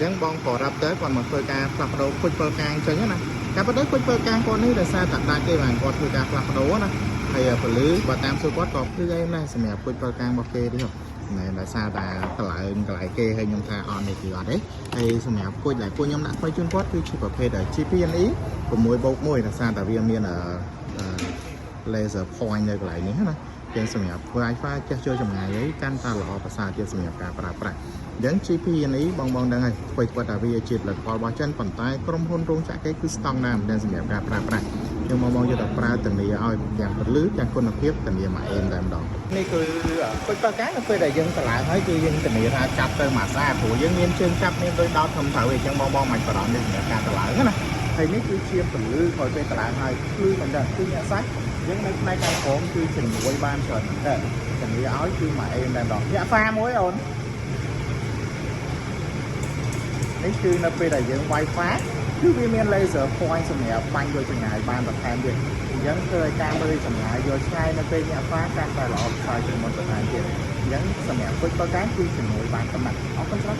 អញ្ចឹងបងក៏រាប់ទៅគាត់មកធ្វើការផ្លាស់ប្ដូរគុជពិលកាងចេញណាការផ្ដូរគុជពិលកាងគាត់នេះដោយសារតែដាច់ទេបាទគាត់ធ្វើការផ្លាស់ប្ដូរណាហើយពលឺបើតាមសួរគាត់ក៏ភ្លឺអីដែរសម្រាប់គុជពិលកាងរបស់គេនេះណែដោយសារតែកន្លែងកន្លែងគេហើយខ្ញុំថាអត់នេះគឺអត់ទេហើយសម្រាប់គុជដែលពួកខ្ញុំដាក់ថ្មីជូនគាត់គឺជាប្រភេទ GPNE 6បូក1ដោយសារតែវាមានអឺ laser point នៅកន្លែងនេះណាជាងសម្រាប់ Wi-Fi ចេះចូលចម្ងាយអីកាន់តែល្អប្រសើរទៀតសម្រាប់ការប្រើប្រាស់អញ្ចឹង GPNE បងបងដឹងហើយធ្វើគាត់ថាវាជាផលិតផលរបស់ចិនប៉ុន្តែក្រុមហ៊ុនរោងចក្រគេគឺស្តង់ដារមែនទែនសម្រាប់ការប្រើប្រាស់យើងបងបងយកតែប្រើធានាឲ្យទាំងពលឺទាំងគុណភាពធានាមួយអេមតែម្ដងនេះគឺគុជប៉ាកានៅពេលដែលយើងតម្លើងហើយគឺយើងធានាថាចាប់ទៅមួយសាព្រោះយើងមានជើងចាប់មានដូចដោតធំត្រូវអញ្ចឹងបងបងមិនបារម្ភទេសម្រាប់ការតម្លើងណាហើយនេះគឺជាពលឺក្រោយពេលតម្លើងហើយភ្លឺមែនតើគឺអ្នកសាច់យើងនៅផ្នែកខាងក្រោមគឺជំនួយបានច្រើនមែនតើធានាឲ្យគឺមួយអេមតែម្ដងញាក់ហ្វាមួយអូន នេះគឺនៅពេលដែលយើង Wi-Fi គឺវាមាន laser point សម្រាប់បាញ់យកចម្ងាយបានបន្ថែមទៀតអញ្ចឹងធ្វើឲ្យការមើលចម្ងាយយកឆ្ងាយនៅពេលញាក់ហ្វាកាន់តែល្អប្រសើរជាងមុនបន្ថែមទៀតអញ្ចឹងសម្រាប់គុជបកាគឺជំនួយបានប៉ុណ្ណឹងអរគុណច្រើន។